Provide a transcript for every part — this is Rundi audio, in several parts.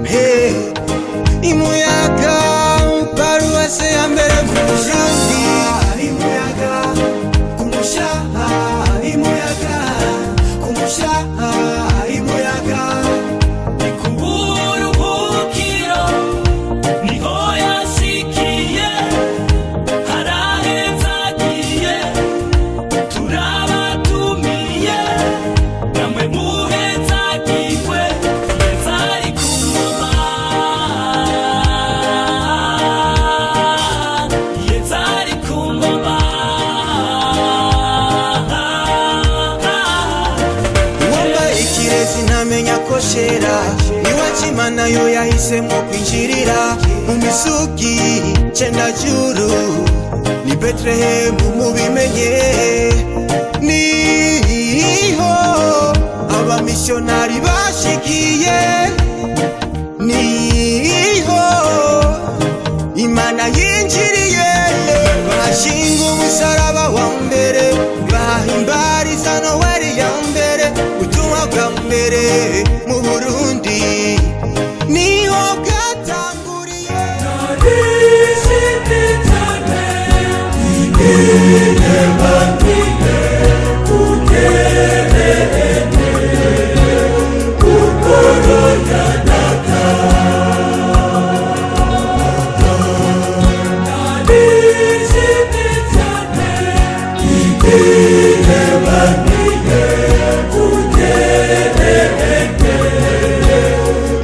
Hey, imuyaga, paruwase ya mbere mu Burundi. Imuyaga kumushaha, imuyaga kumushaha, imuyaga. Ni ku buruhukiro niho yashikiye, harahezagiye, turabatumiye namwe muhezagirwe. Yezu ari ku ngoma, Yezu ari ku ngoma. Uwambaye ikirezi ntamenya ko shera iwacu Imana yo yahisemo kwinjirira mu misugi cenda juru ni Betelehemu, mubimenye niho abamisiyonari bashikiye, niho Imana yinjiriye, bashinga umusaraba wa mbere, bahimbariza Noweli ya mbere. Ubutumwa bwa mbere mu Burundi niho bwatanguriye. Narishimye cyane igihe bagiye kugerene ukoro ya data. Narishimye cyane igihe bagiye kugerene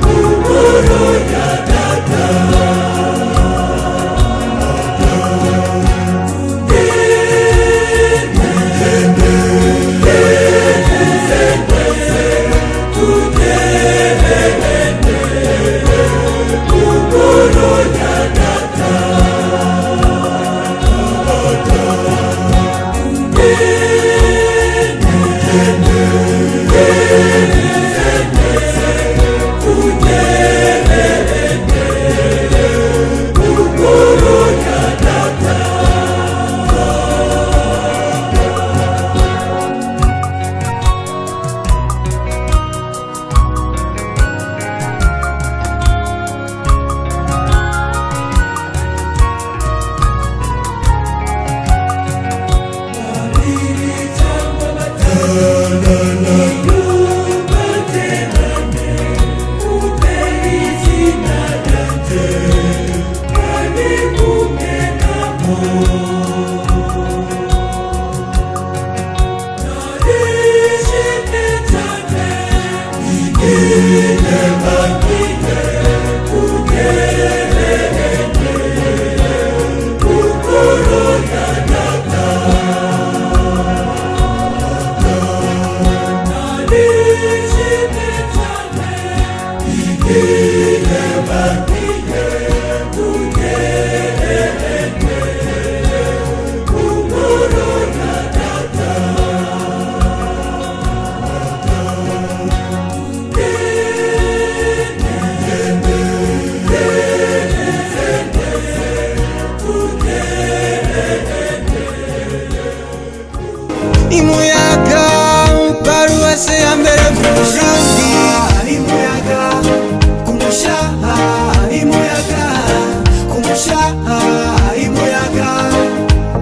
ukoro ya data. Imuyaga, paruwase ya mbere mu Burundi. Imuyaga kumushaha, imuyaga kumushaha, imuyaga.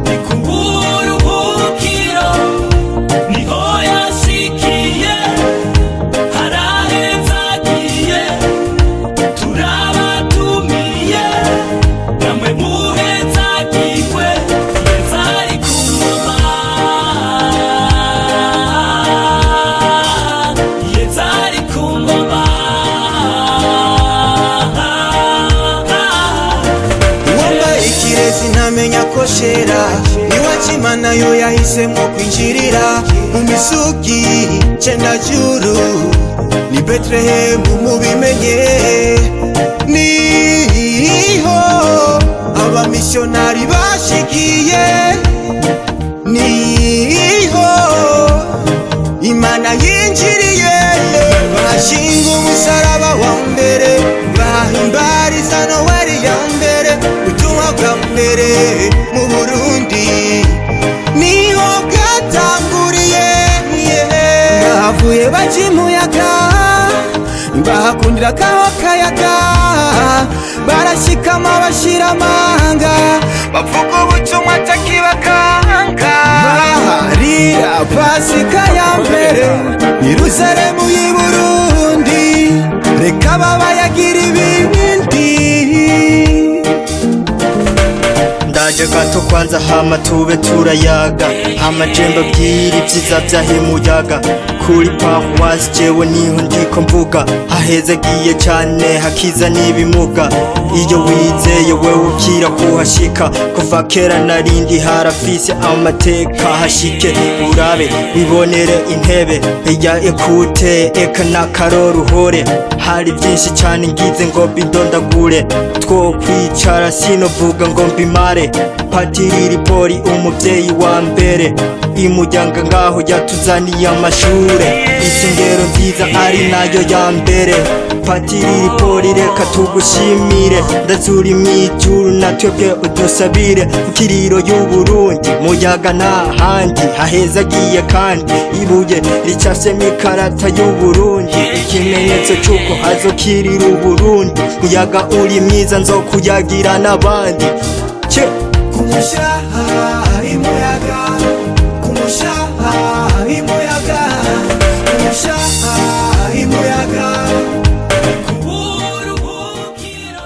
Ni ku buruhukiro niho yashikiye, harahezagiye, turabatumiye namwe muhezagirwe. Yezu ari ku ngoma, Yezu ari ku ngoma. Uwambaye ikirezi ntamenya ko shera iwacu Imana yo yahisemo kwinjirira mu misugi cenda juru ni Betelehemu, mubimenye niho abamisiyonari bashikiye, niho Imana yinjiriye, bashinga umusaraba wa mbere, bahimbariza Noweli ya mbere. Ubutumwa bwa mbere mu Burundi niho bwatanguriye. Bahavuye baca imuyaga, bahakundira kawa. akayaga, barashikama bashira amanga, bavuga ubutumwa atakibakanga. Baharira Pasika ya mbere, Yeruzalemu y'i Burundi, reka babayagira ibindi. Ndaje gato kwanza, hama tube turayaga, hama je mbabwira ibyiza vyahimuyaga kuri paruwasi. Jewe niho ndiko mvuga, hahezagiye cane, hakiza n'ibimuga. Iyo wizeye wewe ukira kuhashika. Kuva kera narindi harafise amateka. Hashike urabe wibonere intebe ya ekute, eka n'akaroruhore. Hari byinshi cane ngize ngo bidondagure, twokwicara sinovuga ngo mbimare. Patiriri Poli, umuvyeyi wa mbere imuryango ngaho, yatuzaniye amashure, isengero nziza ari nayo ya mbere. Patiriri Poli, reka tugushimire, ndazuri mw'ijuru natwebwe udusabire. Kiriro y'Uburundi, muyaga nta handi hahezagiye, kandi ibuye ricafyemo ikarata y'Uburundi, ikimenyetso c'uko hazokirira Uburundi. Muyaga uri mwiza, nzokuyagira n'abandi. Ce Kumushaha imuyaga, kumushaha imuyaga, kumushaha imuyaga. Uburuhukiro.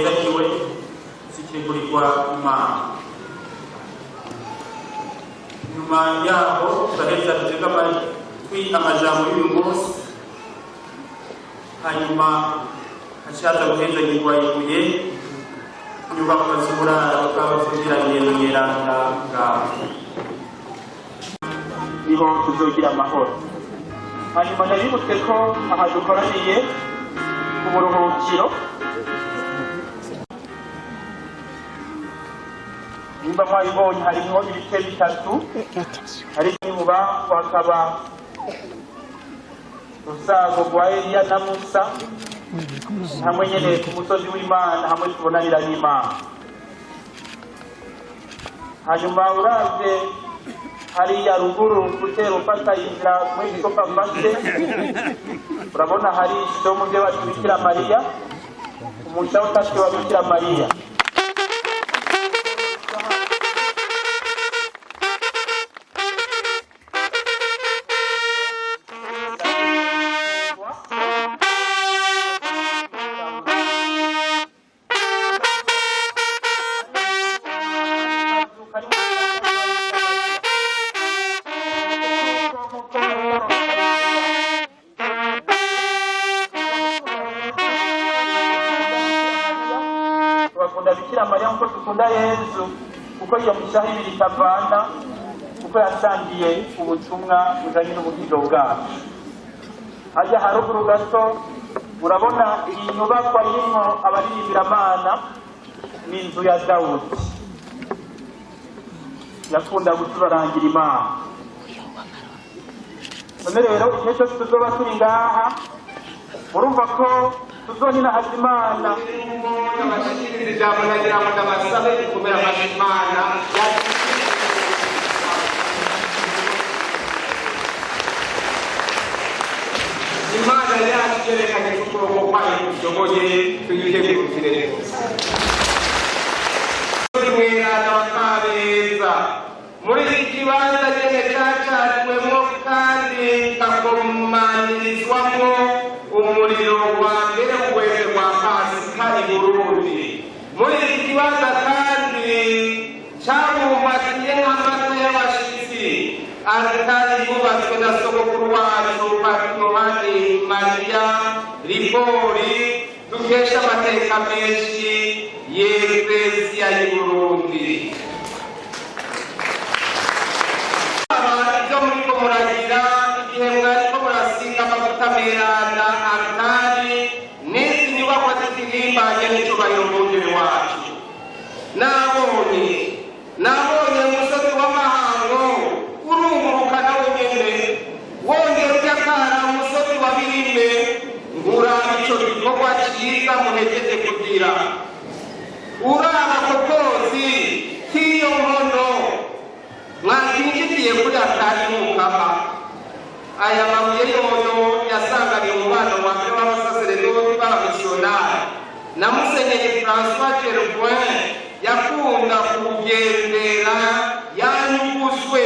Muhezagiwe zitegurirwa Imana. Nyuma yaho turaheza dutega amatwi amajambo y'uyu munsi, hanyuma hacaza guhezagirwa ibuye inyubako z'uburaro bw'abavugiranye mweranda ngaho niho tuzogira amahoro. Hanyuma ndabibutse ko aha dukoraniye ku buruhukiro. Nimba mwabibonye, harimwo ibice bitatu, hari n'ibubamfu hakaba urusago rwa Eliya na Musa, hamwe nyene ku musozi w'Imana, hamwe tubonanira n'Imana. Hanyuma uravye hariya ruguru, gutera ufata inzira muri mfashe, urabona hari ishusho y'umuvyeyi wacu Bikira Mariya, umusha utashe wa Bikira Mariya. Tubakunda Bikira Mariya nkuko dukunda Yezu, kuko iyo mishaha ibiri itavana, kuko yasangiye ubutumwa bujanye n'ubugingo bwacu. Hajya haruguru gato urabona iyi nyubakwa irimwo abaririmbira, ni inzu ya Dawudi, yakunda gucurarangira Imana. None rero igihe cyose tuzoba turi ngaha, murumva ko tuzoninahaza Imana. Abashikiriza ijambo, nagira ngo ndabasabe gukomera amashyi Imana. Imana yacu yerekanye ko ukuboko kwayo gushoboye, tuyikegurukire rwose. Mweranda wa Kabeza, muri iki kibanza nyene cacaniwemwo kandi kakomanyirizwamwo umuriro wa mbere w'ukwezi kwa Pasika i Burundi. Muri iki kibanza kandi cabumbatiye nk'amata y'abashitsi altari yubatswe na sogokuru wacu Patiri Yohani Mariya Ribori, dukesha amateka menshi y'Ekleziya y'i Burundi. Ibyo muriko muragira igihe mwariko murasiga amavuta meranda altari n'izi nyubakwa zitirimbanye n'icubahiro, mwungere wacu, nabonye umusozi w'amahango urunguruka nawe nyene wongera ujakara umusozi wa Birime, nguraba ico gikorwa ciza muhejeje kugira. Uraba kokozi k'iyo nkono mwakinjikiye kuri atari mukama. Aya mabuye yoyo yasanganiye umubano wa mbere w'abasaseredoti b'abamisiyonari na Musenyeri Francois Gervoin, yakunda kugendera yanyuguswe.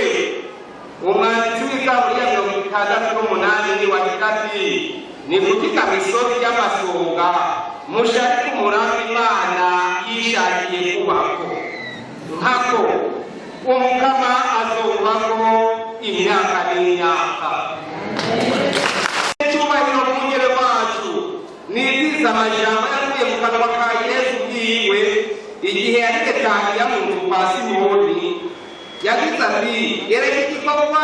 Umwanditsi w'Izaburi ya 68 niwagira ati: "Ni kuki misozi y'amasonga mushaka umurambi Imana yishakiye kubako? Nkako Umukama azowubako imyaka n'imyaka." Icyubahiro mwungere wacu, niziza amajambo yavuye mu kanwa ka Yesu bwiwe igihe yariketangira mu nzu kwa Simoni. Yagize ati: "Erega igikorwa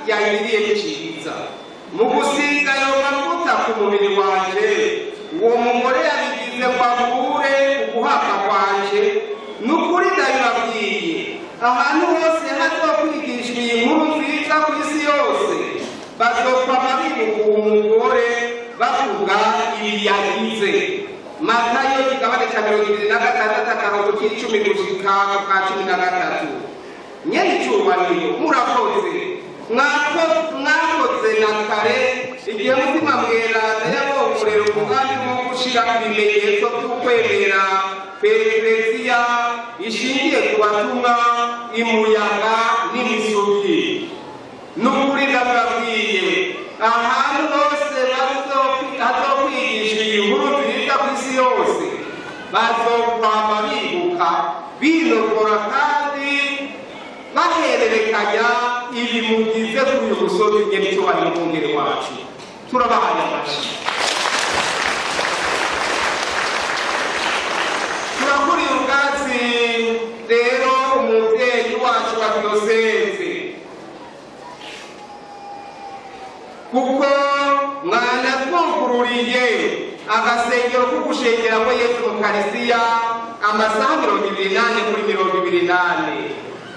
yangiriye ni ciza mu gusiga ayo mavuta ku mubiri wanje. Uwo mugore yabigize ngo avure uguhabwa kwanje. Ni ukuri ndabibabwiye, ahantu hose hazokwigishwa iyi nkuru nziza ku isi yose, bazokwama bibuka uwo mugore bavuga ibi yagize." Matayo kigabane ca 26, akarongo k'icumi gushika ku ka 13. Nyene icubahiro, murakoze. Mwakoze na kare igihe Mutima Mweranda yabongorera umugambi wo gushira ibimenyetso vy'ukwemera kw'Ekleziya ishingiye ku batumwa imuyaga n'imisugi. N'ukuri ndababwiye, ahantu hose hazokwigishwa iyi nkuru nziza ku isi yose. Bazokwama bibuka, binogora kandi bahererekanya ibi mugize kuri uyu musozi. Nyenicubahiro mwungere wacu, turabahaye amashyi. Turakuriye ubwatsi rero umubyeyi wacu wa diyoseze, kuko mwanatwugururiye agasengero ko gushengeramo Yesu mu Karisiya amasaha 24 kuri 24.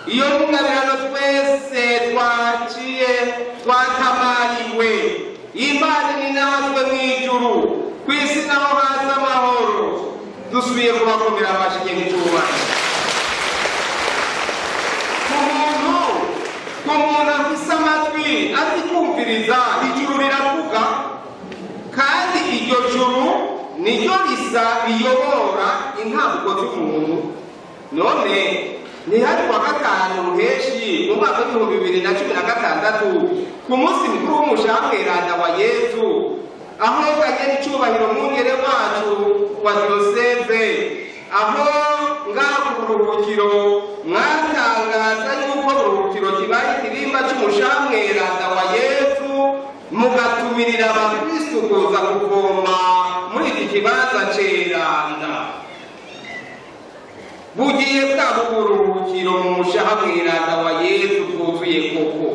Iyo mugabirano twese twaciye twatamariwe. Imana ni natwe mu ijuru, ku isi naho haza amahoro. Dusubiye kubakomera amashyi n'icyubahiro. Ku muntu afise amatwi azi kumviriza, ijuru riravuga, kandi iryo juru niryo risa riyobora intambuko z'umuntu. None ntihari kuwa gatanu ruheshi mu mwaka w'2016, ku munsi mukuru w'umushaha mweranda wa Yezu, aho kagera icubahiro mwungere wacu wa diyoseze, aho ngaha ku buruhukiro mwatangaza yuko buruhukiro kibaye ikirimba c'umushaha mweranda wa Yezu, mugatumirira abakristu kuza kuvoma muri iki kibanza ceranda? Bugiye bwaba uburuhukiro mu mushaha mweranda wa Yezu bwuzuye koko.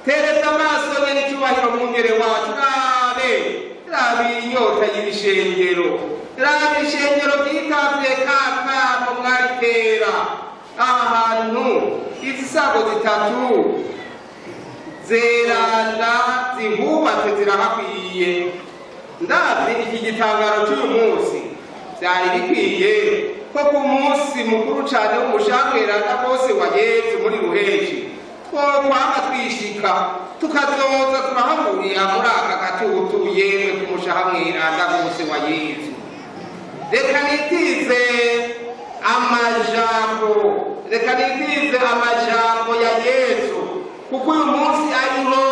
Tereza amaso, nyene icyubahiro mwungere wacu, rabe, rabe inyota y'ibishengero, rabe ishengero ryitavye kakamo mwaritera. Aha hantu izi sago zitatu zeranda zihubatse zirahakwiye. Ndavye iki gitangaro cy'uyu munsi, byari bikwiye ko ku munsi mukuru cane w'umushamweranda bose wa Yezu muri ruheshi twokwama twishika, tukazoza turahahurira muri aka gatutu, yemwe ku mushahamweranda bose wa Yezu. Reka nitize amajambo, reka nitize amajambo ya Yezu, kuko uyu munsi ariho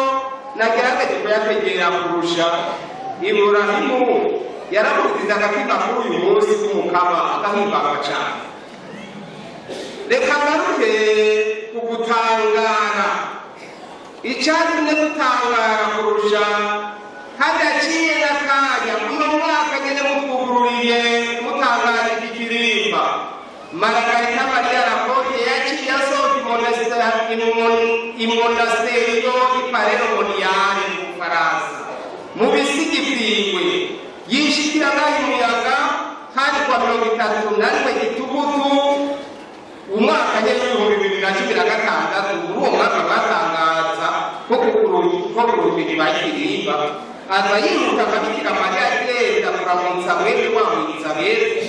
nagerageje kuyategera kurusha. Iburahimu yarakurikiza agatima kuri uyu munsi w'umukama, agahimbarwa cyane. Reka ngaruke ku gutangara. Icyatumye dutangara kurusha, hadaciye n'akanya uno mwaka nyene mutwugururiye, mutangaje iki kirimba, Maragarita Mariya Alacoque yaciye asohoka imonasteriyo iPalermo mu Bufaransa, mu bisigi vyiwe, yishikira ngaho umuyaga. Hari kwa 31 gitugutu umwaka nyene w'2016. Muri uwo mwaka batangaza ko kuruhimbi bakirimba, aza yiruka akabikira Mariya, agenda kuramutsa mwene wabo Elizabeth,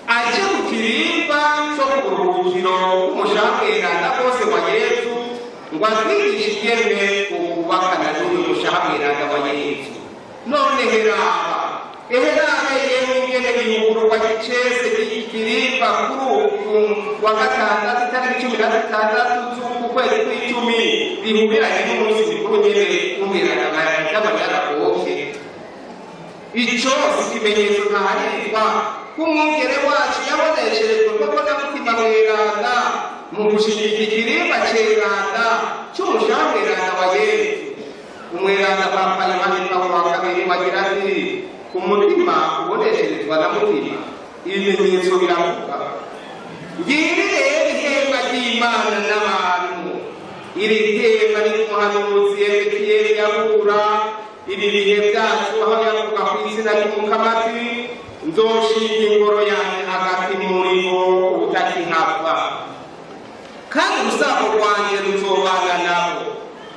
aje ku kirimba co ku buruhukiro bw'umushahamweranda bose wa Yezu, ngo atwigishe ingene ukubakana n'uyu mushahamweranda wa Yezu. None heraba, eheraba yemwe, ingene bihugururwa gicese ikirimba kuri uku wa gatandatu, itariki 16 z'uku kwezi kw'icumi, bihuriranye n'umunsi mukuru nyene w'umweranda y'abanyarakoke. Ico si ikimenyetso ntaharirwa ko umwungere wacu yabonesherejwe koko na Mutima Mweranda mu gushigika ikirimba ceranda c'umushamweranda wa Yezu? Umweranda Papa Yohani Pawulo wa kabiri wagira ati: "Umutima ubonesherezwa na Mutima, ibimenyetso biravuga." Ngiri rero ihema ry'Imana n'abantu. Iri hema ni umuhanuzi Ezekiyeli yabura ibi bihe byacu, aho yavuga ku izina ry'Umukama ati: "Nzoshinga ingoro yanjye hagati muri bo ubutakihava, kandi urusaku rwanjye ruzobana nabo.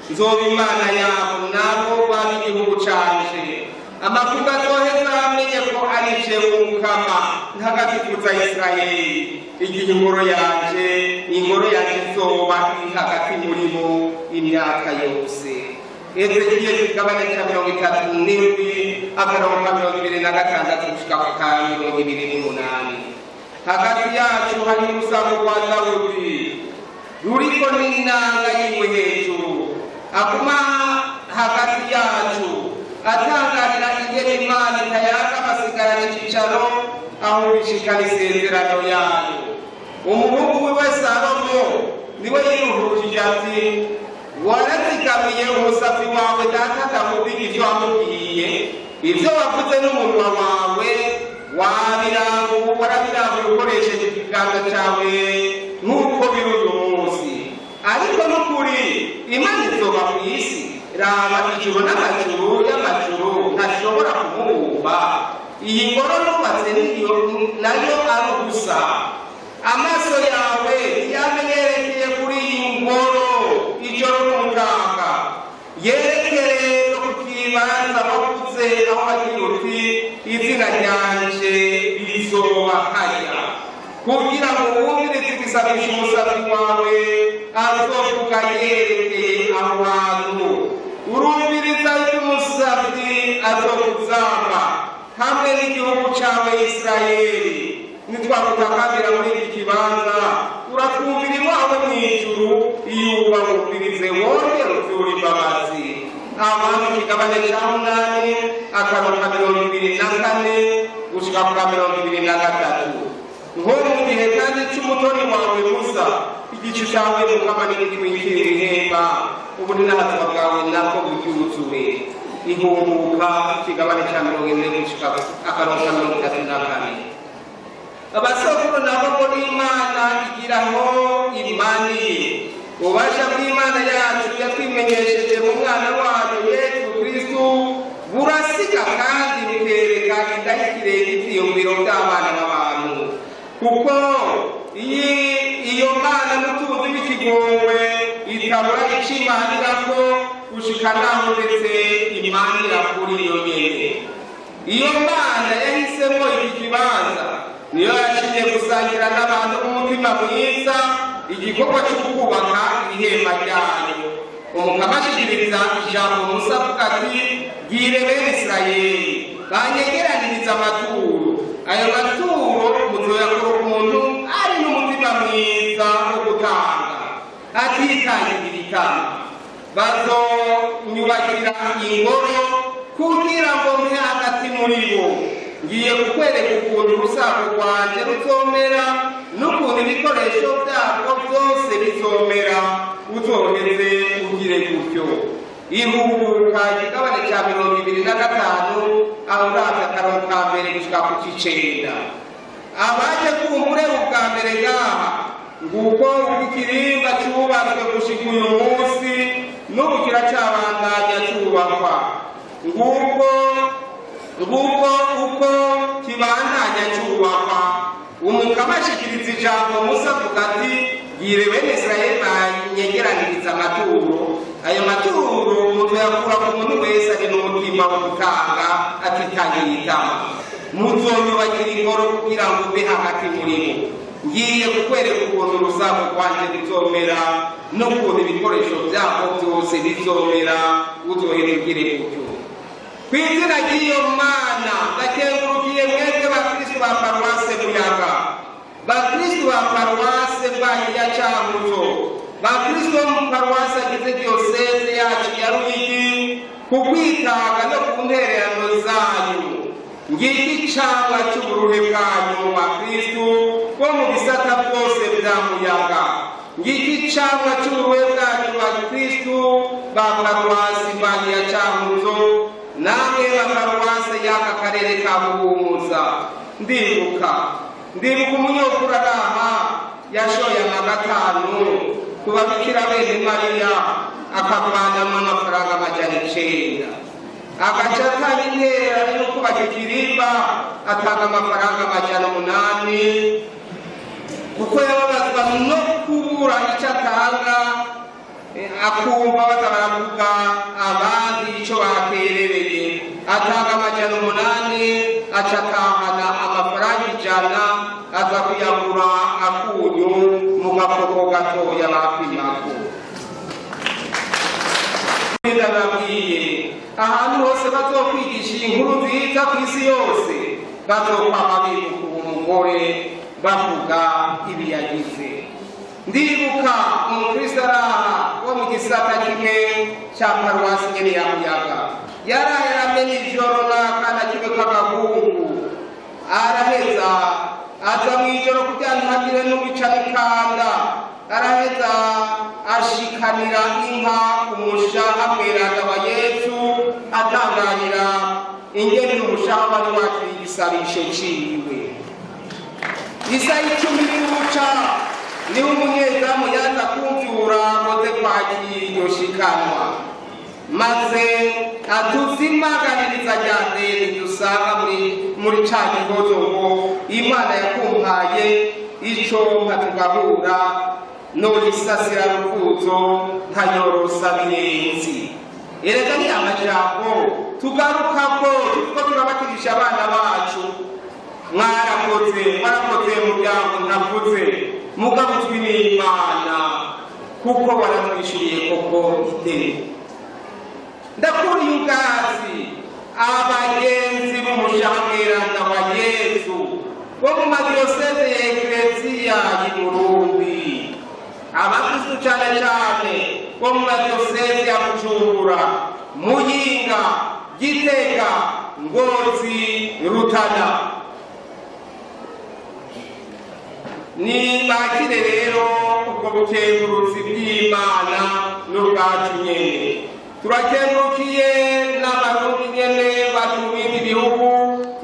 Nzoba Imana yabo, nabo baba igihugu canje. Amakungu azoheza amenye ko ari jewe Umukama ntagatifuza Isirayeli, igihe ingoro yanje izoba iri hagati muri bo imyaka yose." Ezekiyeli kigabane ca 37, akarongo ka 26 gushika ku ka 28. Hagati yacu hari urusaku rwa Dawudi ruriko n'inanga yiwe hejuru, aguma hagati yacu atangarira ingene. ingene Imana itayaga amasigarana icicaro aho bishikana isezerano yayo. Umuhungu wiwe Salomo niwe yiruhukije ati: "Warazigamiye umusatsi wawe data Dawudi ivyo wamubwiye, ivyo wavuze n'umunwa wawe warabiranguye ukoresheje ikiganza cawe nk'uko biri uyu munsi. Ariko n'ukuri Imana izoba ku isi? Raba, ijuru n'amajuru y'amajuru ntashobora kumubumba. Iyi ngoro nubatse niyo nayo ari ubusa. Amaso yawe ntiyamenyerekeye kuri iyi ngoro ijoro n'umutaga, yerekere no ku kibanza wavuze aho wagira uti: 'Izina ryanje rizoba hajya,' kugira ngo wumvirize igisabisho umusabyi wawe azovuga yerekeye aho hantu. Urumviriza iby'umusabyi azokuzamba hamwe n'igihugu cyawe Isirayeli. Nitwagutakambira muri iki kibanza, uratwumvira iwawe mu ijuru, iyo uba wumvirize wongere uvyura imbabazi." Abami ikigabane ca 8, akarongo ka 24 gushika ku ka 23. Nko mu gihe kandi c'umutoni wawe Musa, igicu cawe Mukama nigitwikira ihema, ubuninahatswa bwawe nabwo buryuzuye. Ihunguka, ikigabane ca 40 gushika akarongo ka 34. Abasokuru nabo ngo n'Imana igiraho imaniye. Ububasha bw'Imana yacu yatwimenyesheje mu Mwana wayo Yesu Kristu burasiga kandi bukereka indahikirenge ivyiyumviro by'abana b'abantu, kuko iyo Mana mutunzi w'ikigongwe itabura ico imanirako gushika naho ndetse imanira kuri iyo nyene. Iyo Mana yahisemo iki kibanza niyo yashimye gusangira n'abantu b'umutima mwiza igikorwa cyo kubaka ihema ryayo. Umukama ashikiriza ijambo Musa avuga ati: "Bwire bene Isirayeli banyegeraniriza amaturo. Ayo maturo muzoyakora umuntu ari n'umutima mwiza wo gutanga, atitangira itama. Bazonyubakira ingoro kugira ngo mbe hagati muri bo. Ngiye kukwereka ukuntu urusaku rwanjye ruzomera n'ukuntu ibikoresho byarwo byose bizomera, uzoheze ugire gutyo." Ihubuka, igabane cya 25, aho uravye akarongo ka 1 gushika ku c'icenda. Abaje kumbure ubwa mbere ngaha, nguko uko ikirimba cubatswe gushika uyu munsi, n'ubu kiracabandanya cubakwa. Nguko uko kibandanya cubakwa. Umukama ashikiriza ijambo Musa avuga ati: "Bwire bene Isirayeli banyegeraniriza amaturo. Ayo maturo muzoyakura ku muntu wese ari n'umutima wo gutanga, atitangiye itama. Muzonyubakira ingoro kugira ngo mbe hagati muri bo. Ngiye kukwereka ukuntu urusaku rwanje ruzomera n'ukuntu ibikoresho byabo byose bizomera, uzohera ugire gutyo." Ku izina ry'iyo Mana ndakengurukiye mwebwe bakristu ba paruwase Muyaga, bakristu ba paruwase Mbanyi ya Cankuzo, bakristu bo mu paruwase agize diyoseze yacu ya Ruyigi, ku kwitanga no ku ntererano zanyu. Ngiki icamwa c'uburuhe bwanyu, bakristu bo mu bisata byose bya Muyaga. Ngiki icamwa c'uburuhe bwanyu, bakristu ba paruwasi Mbanyi ya Cankuzo, namwe ba paruwase y'aka karere ka Buhumuza. Ndibuka umunyokuru araha yashoye amagatanu ku babikira bene Mariya, akavanamo amafaranga 900, agaca atanga intererano yo kubaka ikirimba, atanga amafaranga 800, kuko yababazwa no kubura icyo atanga, akumva baza baravuga abandi icyo baterereye. Atanga 800, aca atahana amafaranga 100, aza kuyagura akunyu mu gakoko gatoya bapimako. Ndababwiye, ahantu hose bazokwigisha iyi nkuru nziza ku isi yose, bazokwama bibuka uwo mugore bavuga ibi yagize. Ndibuka umukristo araha wo mu gisata kimwe cya paruwasi nyene ya Muyaga. Yaraye aramenye ijoro n'akana kiwe k'agahungu, araheza aza mu ijoro kugira ntihagire n'ubica n'ikanda. Araheza ashikanira inka umushaha mweranda wa Yesu, atangarira ingene umushaha wari wakiriye igisabisho ciwe. Isaha 10 n'inuca niho umunyezamu yaza kumvyura ngo kwakira iryo shikanwa, maze atuzimaganiriza rya deni dusanga muri ca gihozo ngo Imana yakumpaye ico mpa tugahura norisasira rukuzo nkayorosa birenzi. Erega ni amajambo tugarukako turiko turabatirisha abana bacu. Mwarakoze, mwarakoze muryango ntavuze, mugabuzwi n'Imana kuko waratwishuriye koko ideni. Ndakuriye ubwatsi abagenzi b'umushaha mweranda wa Yesu bo mu madiyoseze ya Ekereziya y'i Burundi, abakristu cane cane bo mu madiyoseze ya Bujumbura, Muyinga, Gitega, Ngozi, Rutana. Ni bakire rero ubwo bukengurutsi bw'Imana n'ubwacu nyene. Turakengurukiye n'Abarundi nyene bari mu bindi bihugu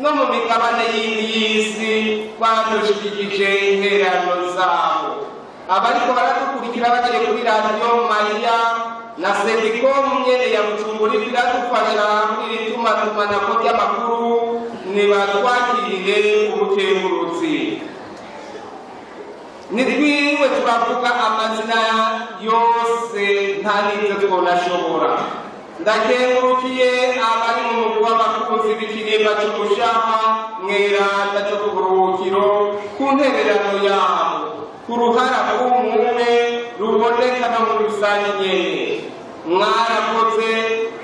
no mu migabane yindi y'isi badushikije intererano zabo. Abariko baradukurikira baciye kuri Radiyo Mariya na Sedicom nyene ya Bujumbura iradufasha muri iri tumatumanako ry'amakuru, nibatwakirire ubukengurutsi. Nitwiwe turavuga amazina yose nta n'ivyo twonashobora. Ndakengurukiye abari mu mugwi w'abakunzi b'ikirimba c'umushaha mweranda co ku buruhukiro ku ntererano yabo, ku ruhara rw'umwe ruboneka no muri rusange nyene. Mwarakoze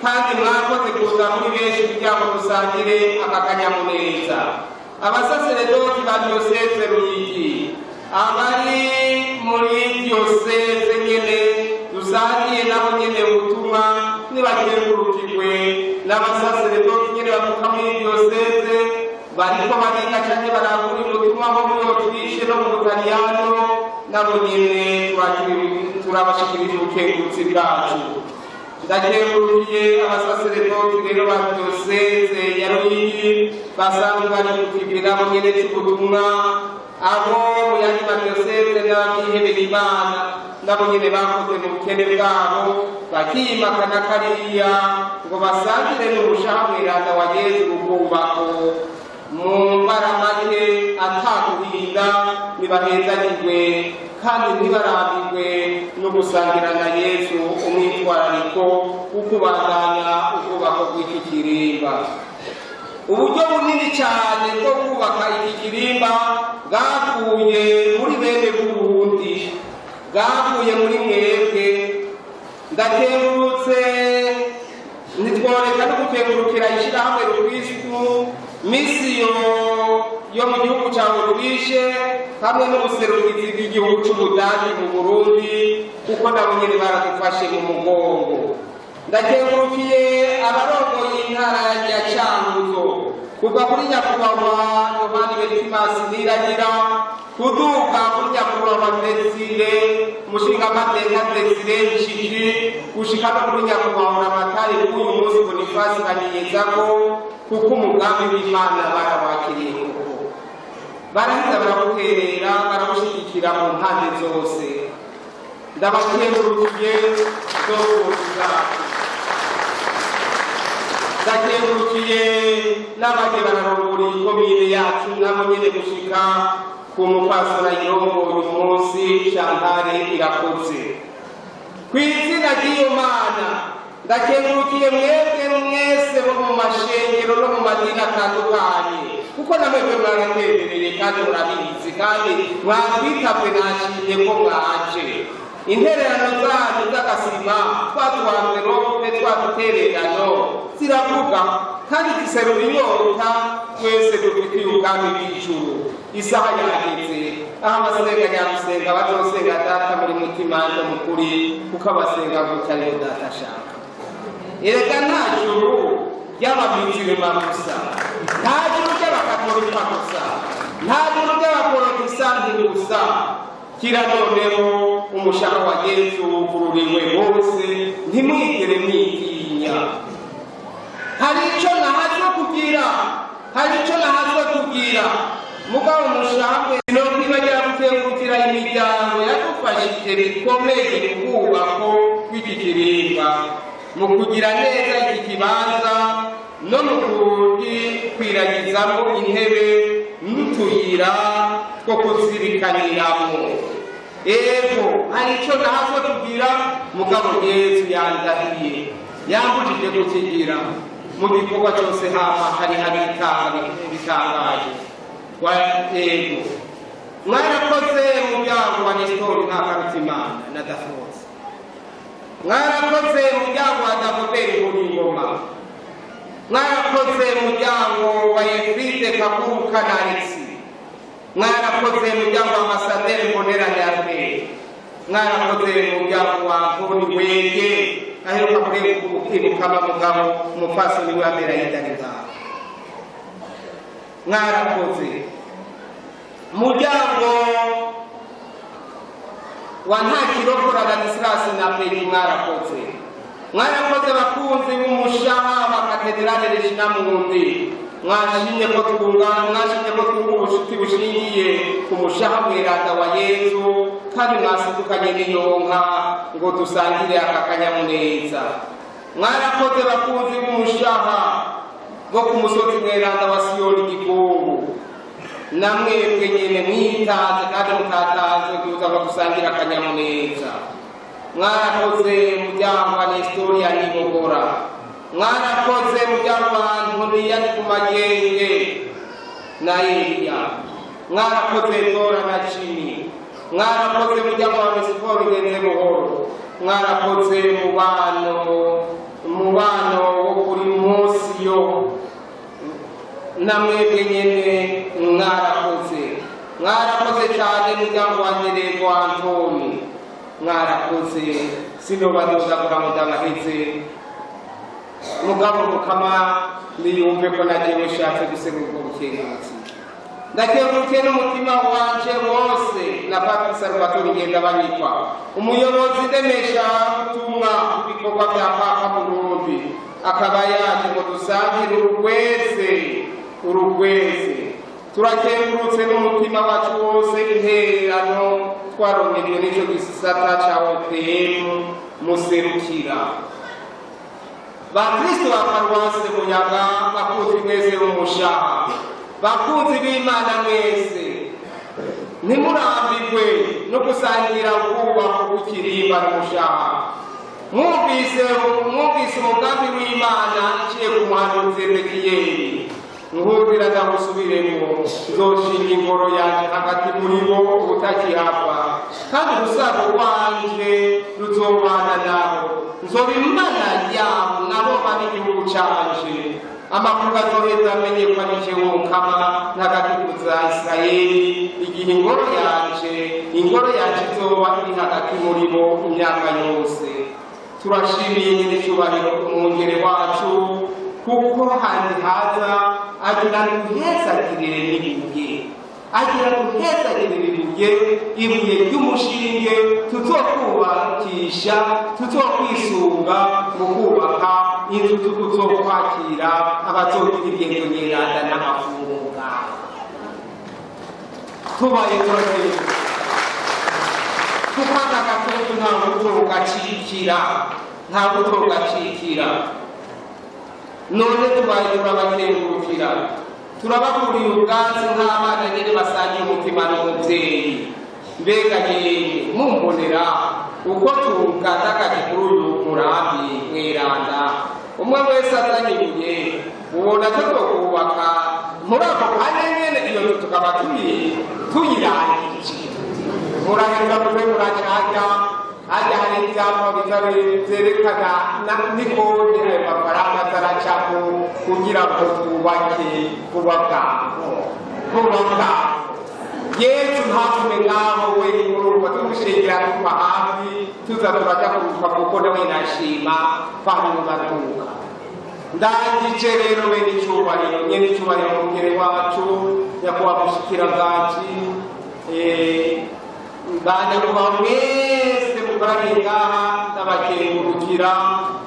kandi mwakoze kuza muri benshi kugira ngo dusangire aka kanyamuneza. Abasaseredoti ba diyoseze Ruyigi, abari muri diyoseze nyene dusangiye nabo nyene ubutumwa nibakengurukirwe, n'abasaseredoti nyene bavuka muri diyoseze bariko bariga canke barangura ubutumwa nko muri Autriche no mu Butaliyano, nabo nyene turabashikirije ubukengurutsi bwacu. Ndakengurukiye abasaseredoti rero ba diyoseze ya Ruyigi basanzwe bari ku kivi nabo nyene c'ubutumwa, abo mu yandi madiyoseze n'abihebeye Imana nabo nyene bakoze mu bukene bwabo bakiyimakana kariya ngo basangire n'umushaha mweranda wa Yesu ubwubako mu mbaramake ataguhinda. Ntibahezagirwe kandi ntibarambirwe no gusangira na Yesu umwitwarariko wo kubandanya ubwubako bw'iki kirimba. Uburyo bunini cyane bwo kubaka iki kirimba bwavuye muri bene Burundi, bwavuye muri mwebwe. Ndakengurutse, ntitworeka no gukengurukira ishyirahamwe Rukristu misiyo yo mu gihugu cya Autriche hamwe n'ubuserukizi bw'igihugu c'Ubudagi mu Burundi, kuko nabo nyene baradufashe mu mugongo. Ndakengurukiye abarongoye intara ya Cankuzo, kuva kuri nyakubahwa Yohani Berikimasi Niragira kuduka kuri nyakubahwa Desire umushingamateka Desire Nshiki gushika no kuri nyakubahwa Ramatari k'uyu munsi Bonifasi Kanyenyezako, kuko umugambi w'Imana barawakiriye koko, baraheza barawuterera barawushigikira mu mpande zose. Ndabakengurukiye ndongozi zacu, ndakengurukiye n'abagiye bararongora ikomine yacu nabo nyene gushika ku mupfasoni ayirongoye uyu munsi Chantal Irakoze. Kw'izina ry'iyo Mana ndakengurukiye mwebwe mwese bo mu mashengero no mu madini atandukanye, kuko namwebwe mwaraterereye kandi murabizi kandi mwatwitabwe, nashimye ko mwaje. Intererano zanyu z'agasima twatuwanverope twadutererano ziravuga kandi ziserura inyota twese dufitiye ubwami bw'ijuru. Isaha yageze aho abasenga nyamusenga bazosenga data muri mutima no mu kuri, kuko abasenga gutya ariyo data ashaka. Erega nta juru ry'abamizirima gusa, nta juru ry'abakatolika gusa, nta juru ry'abaporotestanti gusa. Kira noneho umushaha wa Yezu wugururiwe bose, ntimwigere mwitinya. Hari icyo nahazwe kugira, hari icyo nahazwe kugira. Mugabo umushaha no kwibagira gukengurukira imiryango yadufashije bikomeye mu kubako kw'iki kirimba, mu kugira neza iki kibanza no mu kugikwiragizamo intebe n'utuyira two kuzirikaniramo. Ego, hari icyo nahazwe kugira, mugabo Yezu yandahiye, yambujije kukigira. Mu gikorwa cyose hama hari habitanga bitangaje. Ego, mwarakoze muryango wa Nestori Ntakarutimana na Dafosi, mwarakoze muryango wa Dagoberi Nkurungoma, mwarakoze muryango wa Efride Kaguruka na Alexi, mwarakoze muryango wa Amasaderi Mbonerane Albert, mwarakoze muryango wa Antoni Wenge aheruka kwimukama mugabo umupfasoni we Amerayida ngaho. Mwarakoze muryango wa Ntakirokora Ladislas na Pegi, mwarakoze. Mwarakoze bakunzi b'umushaha wa Katedrale Regina Mundi, mwashimye ko twungana, mwashimye ko twunga ubucuti bushingiye ku mushaha mweranda wa Yezu, kandi mwasidukanye n'iyonka ngo dusangire aka kanyamuneza. Mwarakoze bakunzi b'umushaha bo ku musozi mweranda wa Siyoni Gikungu, namwebwe nyene mwitanze kandi mutatanze kuza ngo dusangire akanyamuneza. Mwarakoze muryango wa Nestori ya Nibogora, mwarakoze muryango wa Antoniya Ndikumagenge na Eliya, mwarakoze Dora na Jimmy, mwarakoze muryango wa Onesiforo Ngenze Buhoro, mwarakoze mubano wo kuri munsi yo namwebwe nyene mwarakoze. Mwarakoze cyane muryango wa Nderego Antoni, mwarakoze. Sinobadodagura mudabaheze, mugabo mukama niyumve ko najewe nshatse guserura ubwo bukengurutsi. Ndakengurukiye n'umutima wanje wose na Padiri Salvatore Ngendabanyikwa, umuyobozi ndemesha ubutumwa bw'ibikorwa bya Papa mu Burundi, akaba yaje ngo dusangire urugweze urugweze. Turakengurutse n'umutima wacu wose intererano twaronkejwe n'ico gisata ca OPM muserukira. Bakristo ba paruwasi Muyaga, bakunzi mwese b'umushaha, bakunzi b'Imana mwese, ntimurambirwe no gusangira ubwubako bw'ikirimba n'umushaha. Mwumvise umugambi w'Imana iciye ku muhanuzi Ezekiyeli, nkundira ndawusubiremo, nzoshinga ingoro yanje hagati muri bo ubutakihava, kandi urusago rwanje ruzobana nabo, nzoba Imana yabo nabo babe igihugu canje. Amakuru azoheza amenyekwa ni jewe Mukama ntagatifu za Isirayeli, igihe ingoro yanje izoba iri hagati muri bo imyaka yose. Turashimiye nyine icyubahiro umwungere wacu, kuko handi haza agira duhezagirire n'ibuye, agira duhezagirire ibuye, ibuye ry'umushinge tuzokubakisha, tuzokwisunga mu kubaka inzu tuzokwakira abazogira ingendo nyeranda n'amafunguro. Tubaye turateye kuko aka gatutu ntabwo tugacikira, ntabwo tugacikira. None tubaye turabakengurukira, turabakuriye ubwatsi nk'abana nyene basangiye umutima n'umuvyeyi. Mbega nyene mumbonera uko tukatakaje kuri uyu murambi mweranda, umwe wese azanye ibuye ubona ko twokubaka muri ako kanya nyene, iyo nzu tukaba tuyirangije. Muraheza muze muracaja hajya hari ivyapa biza vyerekana n'ikode ayo mafaranga azaracamo kugira ngo twubake vuba bwangu, vuba bwangu. Yesu ntatume ngaho we urumva tumushingira tuva hafi tuza turaja kuruka, kuko nawe nashima kwari mu maduka. Ndangije rero, bene icyubahiro, nyene icyubahiro, mugere wacu, nyakubahwa mushikiranganji, banyakubahwa mwese mukoraniye ngaha, ndabakengurukira,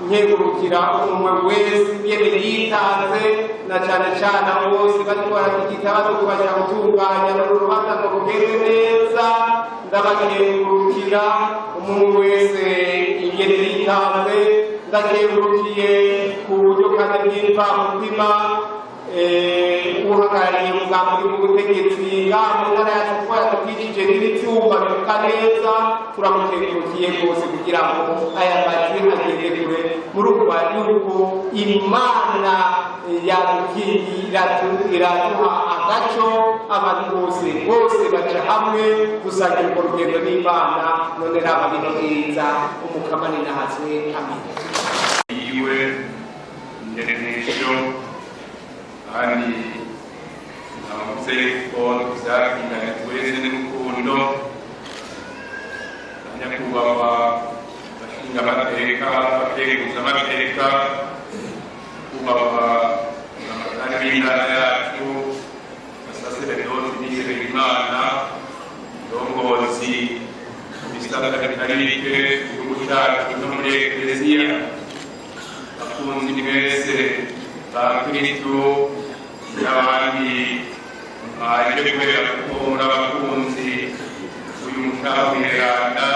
nkengurukira umwe wese ingene yitanze, na cane cane abo bose bariko baratigita badufasha gutunganya uru rubanza ngo rugende neza. Ndabakengurukira umuntu wese ingene yitanze. Ndakengurukiye ku buryo kandi bw'imvamutima uhagarariye umugambi mu butegetsi ngaha mu ntara yacu, kuko yadukikije n'ibyuma bivuga neza. Turamukengurukiye rwose kugira ngo aya majwi agende kure. Murumva yuko Imana yadukingira, iraduha agaco, abantu bose bose baja hamwe gusangira urwo rugendo n'Imana. None raba bino bwiza, Umukama ninahazwe. Amen. Iwe nderenesho kandi navuze ko byakundanye twese n'urukundo. Nyakubahwa bashinga amateka, abakenguza amateka, kubahwa amatari b'intara yacu, abasaseredoti n'izere Imana, ndongozi mu bisata bitari bike mu gihugu cyacu no muri Ekereziya, abakunzi mwese ba Kristu n'abandi mwaje kubera ko muri abakunzi uyu mutamweranda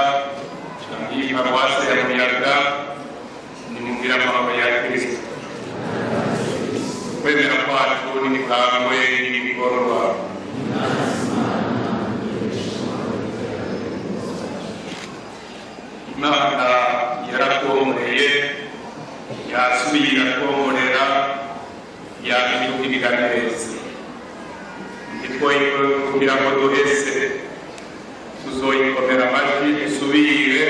canke paruwasi ya Muyaga, nimubwira amahoro ya Kristo. Kwemera kwacu n'imikangwe n'ibikorwa. Imana yaratomoreye, yasubiye iratomorera, yabitugirira neza. Ntitwoyikumira ngo duhese, tuzoyikomera amajwi dusubire,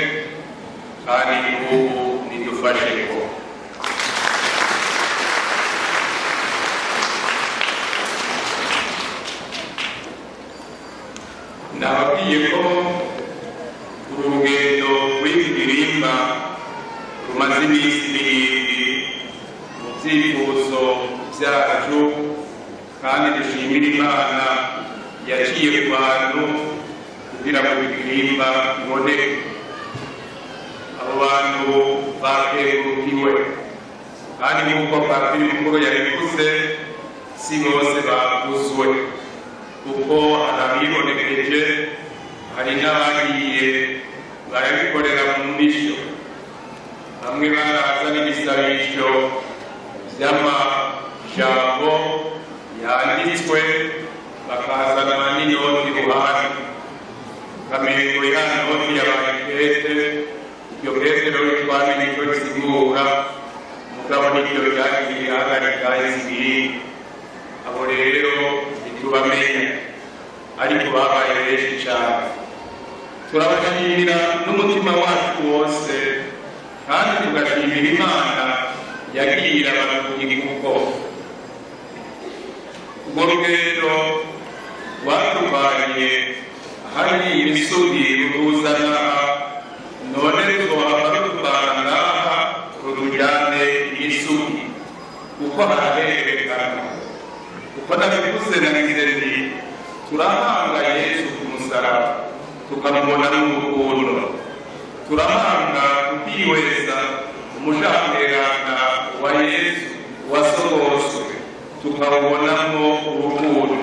kandi n'ubu nidufashe ko nababwiye ko uru rugendo rw'ibi birimba rumaze iminsi 7 mu byifuzo byacu, kandi dushimira Imana yaciye ku bantu kugira ngo ibirimba biboneke. Abo bantu bakengurukiwe, kandi nk'uko patiri mukuru yabivuze, si bose bavuzwe, kuko hari abibonekeje, hari n'abagiye barabikorera mu misho. Bamwe baraza n'ibisabisho by'amajambo yanditswe, bakazana n'inoti iruhande, ukamengo ya noti yabaye kete. Iryo kete rero twamenye icyo risigura, mugabo niryo ryagiye rihagarika izibiri. Abo rero ntitubamenya, ariko babaye benshi cyane. Turabashimira n'umutima wacu wose, kandi tugashimira Imana yagiye irabatunga, kuko urwo rugendo rwatuvanye ahari imisozi rutuzana, none ruzohava rutuvana ngaha rutujyane imisugi, kuko harahererekana. Kuko nabivuze, nagize nti turahanga Yesu ku musaraba, tukamubona n'urukundo. Turahanga tukihweza umushamweranda wa Yesu wasogoswe, tukawubonamo urukundo.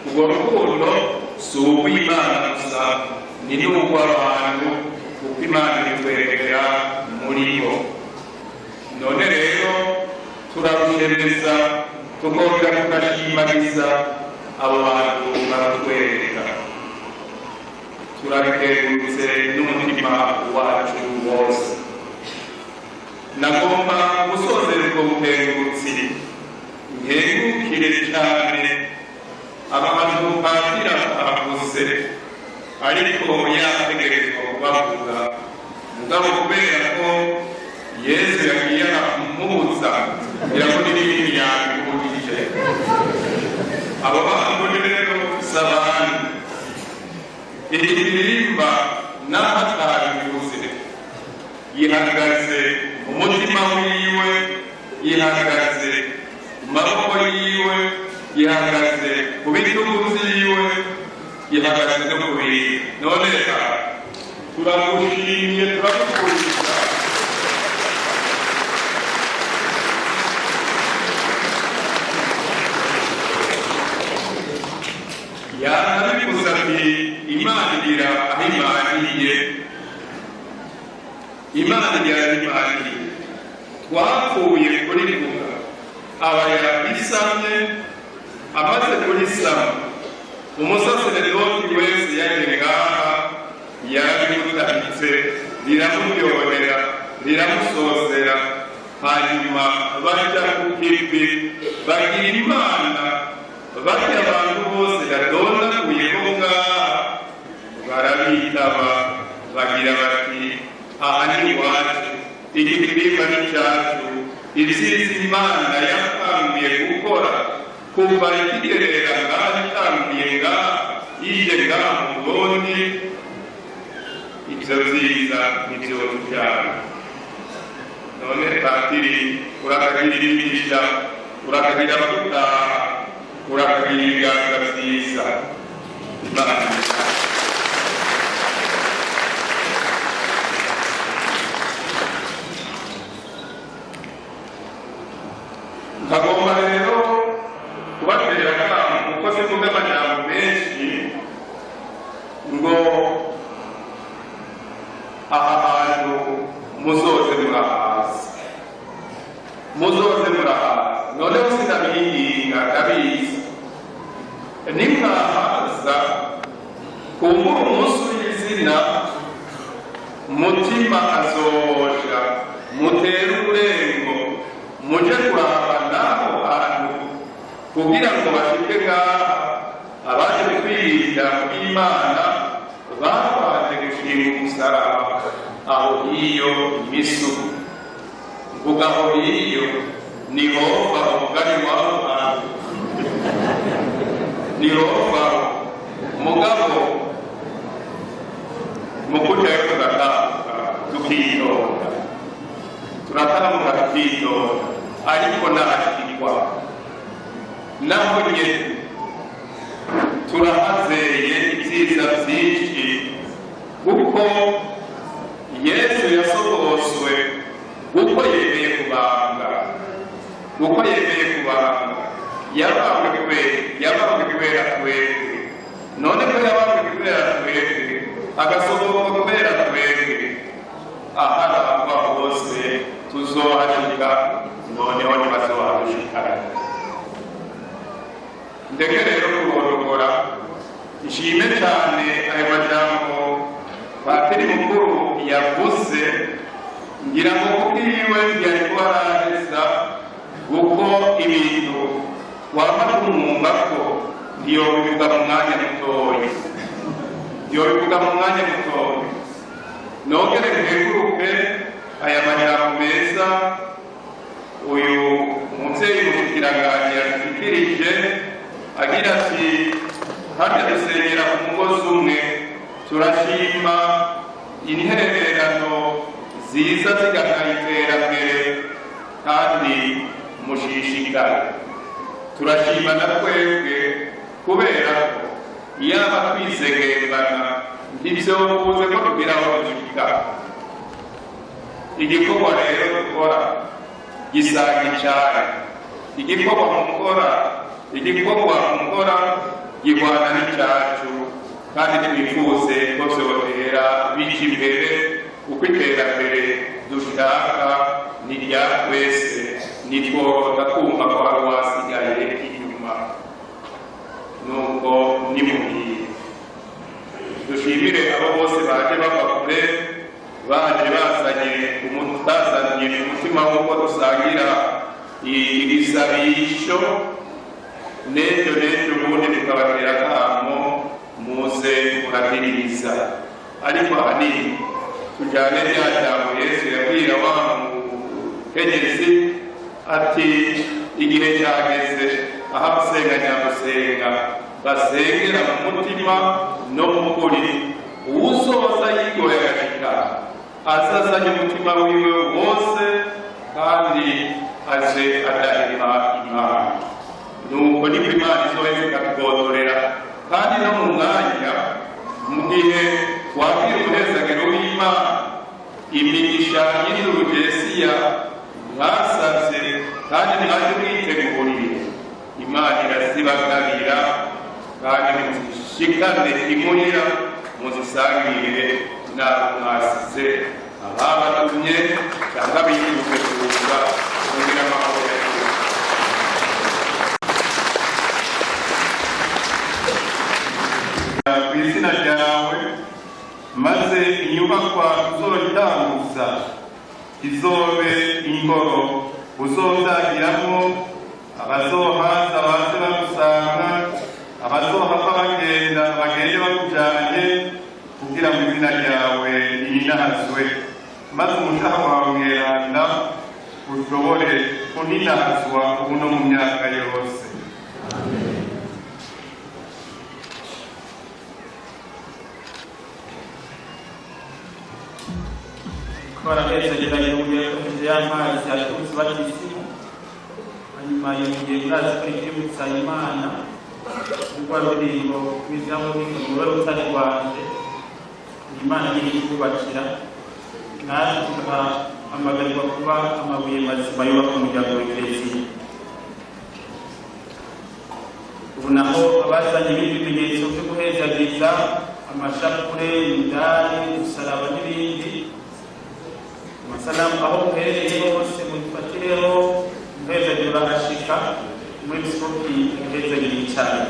Urwo rukundo si urw'Imana gusa, ni n'urw'abantu, kuko Imana ibitwerekera muri bo. None rero turarushemeza, tukongera tugashimagiza abo bantu baratwereka. Turabikengurutse n'umutima wacu wose. Nagomba gusozera ubwo bukengurutsi nkengurukire cyane abantu patira avuze, ariko yategerezwa kubavuga, mugabo kubera ko Yesu yagiye aramubuza, kugira ngo n'ibindi yabibugije. Abo bantu rero si abantu. Iki kirimba n'aho atabivuze, gihagaze mu mutima wiwe. Gihagaze mu maboko yiwe, gihagaze ku bitugu vyiwe, gihagaze no ku bindi. None reka turagushimye, turagukuriza. Yanabivuze ati Imana igira aho imaniye, Imana igira aho imaniye. Twapfuye kurivuga, aba yarisamye. Amaze kurisama, umusaseredoti wese yaje ngaha yarabimutamitse, riramuryohera, riramusozera. Hanyuma baja ku kivi bagira Imana. Barya abantu bose yadondaguye bo ngaha barabitaba, bagira bati: "Aha ni iwacu, igikirimba ni cyacu. Ibyiza Imana yatanguye gukora kuva ikigerera ngaha, itanguye ngaha, ije ngaha mu Burundi, ibyo byiza nibyo byabo." None patiri, urakagira imigisha, urakagira abagutaha, urakagira ibiganza byiza. Imana. Nkagomba rero kubatera akamo, kuko sivuga amajambo menshi, ngo aha hantu muzoze murahaza, muzoze murahaza. Noneho sinabinginga, ndabizi nimwahaza. Kumbura umunsi w'izina mutima azoja mutere uburengo, muje kuraba n'aho hantu kugira ngo bashike ngaha. Abaje kwirinda bw'Imana babanje gushinga umusaraba aho hiyo imisu. Mvuga aho hiyo ni hova, umugani w'aho hantu ni hova. Mugabo mu kujayo tugatambuka tukitonda, turatambuka tukitonda, ariko nahashikwa naho nyene turahazeye ibyiza byinshi, kuko Yesu yasogoswe kuko yemeye kubanga, kuko yemeye kubanga. Yabambwe kubera, yabambwe kubera twebwe. None ko yabambwe kubera twebwe, agasogokwa kubera twebwe, aharangwa hose tuzohashika. Noneho ntibazohadushikana. Ndeke rero kurondogora. Nshime cyane ayo majambo patiri mukuru yavuze. Ngira ngo kubwiwe ntiyari kuba araheza, kuko ibintu wama tumwumva ko ntiyobivuga mu mwanya mutoya, ntiyobivuga mu mwanya mutoya. Nongere nkenguruke aya majambo meza uyu muvyeyi mushikiranganji yashikirije, agira ati: "Harya dusenyera ku mugozi umwe. Turashima intererano ziza zigana iterambere kandi mushishikare." Turashima na twebwe, kubera ko iyaba twisegembana ntibyobuze ko tugira aho dushika. Igikorwa rero dukora gisanga icari igikorwa mukora, igikorwa mukora gihwana n'icacu, kandi twifuze ko vyotera bija imbere, kuko iterambere dushaka ni rya twese. Nitworota kumva ko hari uwasigaye inyuma. Nuko nimuhire, dushimire abo bose baje bava kure, baje bazanye bazanye umutima w'uko dusangira igisabisho. N'ejo n'ejo ubundi tukabatera akamo, muze murahiririza. Ariko ahanini tujyane rya jambo Yesu yabwira wa mukenyezi ati: "Igihe cyageze aho abasenga nyagusenga basengera mu mutima no mu kuri. Uwuzoza yigoye agashika, azazanye umutima wiwe wose kandi Aze adahema Imana. Nuko niko Imana izoheza ikatugondorera, kandi no mu mwanya mu gihe wakira umunezero w'Imana, imigisha y'indurugesiya mwasabye kandi mwaje mwiteguriye, Imana irazibagabira, kandi muzishikane imuhira, muzisangire n'abo mwasize, ababatumye cyangwa biyibutse kuza. Kugira amahoro ya Kristo. Ku izina ryawe, maze inyubakwa uzoyitanguza izobe ingoro uzozagiramo. Abazohaza baze bagusanga, abazohava bagenda bagende bakujanye, kugira ngo izina ryawe rininahazwe, maze umushaha wawe mweranda ushobore kuninahazwa ubu no mu myaka yose. Baraheza yongeye yakomeje y'amazi aturutse batisimu, hanyuma yongeye murazi ko ibyibutsa Imana rwa ruririmbo rw'ijambo rw'ingabo rutari rwanje. Imana nyiri kubakira, natwe tugahamagarirwa kuba amabuye mazima yubaka umuryango w'Ekleziya. Ubu naho abazanye ibindi bimenyetso byo guhezagiza, amashapure, imidari, udusaraba n'ibindi, amasanamu, aho muherereye hose mubifatireho umuhezagiro urahashika. Umwepiskopi abihezagira cyane.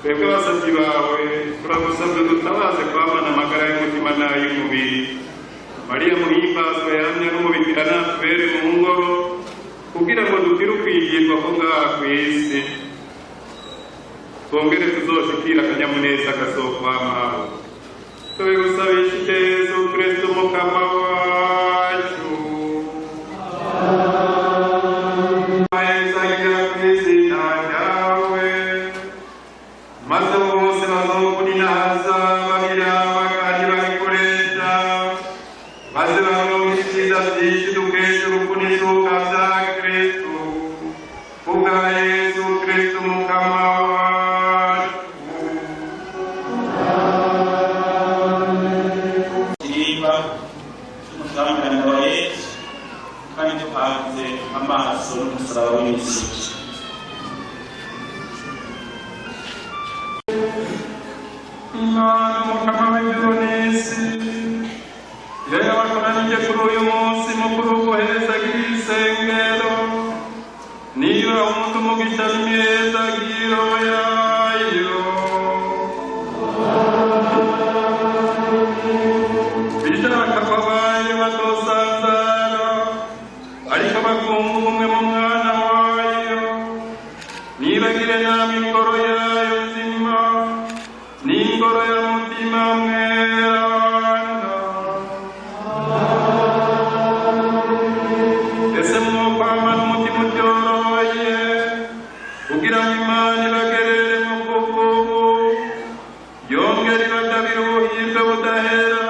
Twebwe abasabyi bawe turagusabye, dutabaze kwamana amagara y'umutima n'ay'umubiri. Mariya muhimbazwa yamye n'umubikira natubere mu ngoro, kugira ngo dukire ukwigirwa ko ngaha ku isi, twongere tuzoshikira akanyamuneza kazokwamaho. Tubigusabishije Yesu Kristo Mukama wacu. Ahezagira ku izina ryawe, maze bose bazokuninahaza babiraba kandi babikoresha, maze baronke ibyiza byinshi dukesha urupfu n'izuka bya Kristu, kubwa Yesu Kristu Mukama wacu. Kirimba cy'umushambirana wa Yesu, kandi duhanze amaso n'umusaraba w'isi. Imana Mukama w'ijuru n'isi, iyo yabakoranije kuri uyu munsi mukuru wo guhezagira isengero, niba umuntu umugisha n'imihezagiro yayo, bishaka ko abaye batosanzara, ariko bakunga ubumwe mu mwana wayo, nibagire namwe ingoro yayo nzima n'ingoro ya Mutima Mweranda. Ese mwokwama n'umutima utyoroye, kugira ngo Imana ibagerere mu kuvubu, yongere ibagabire ubuhimbe budahera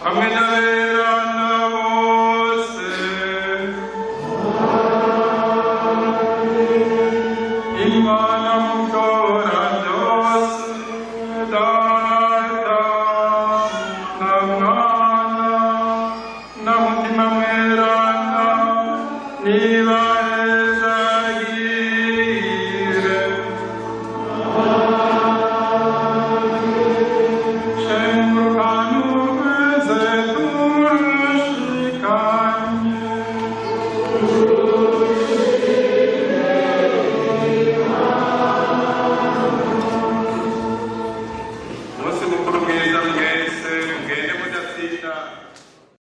hamwe n'aberana bose. Imana mushobora byose, Data na Mwana na Mutima Mweranda, niba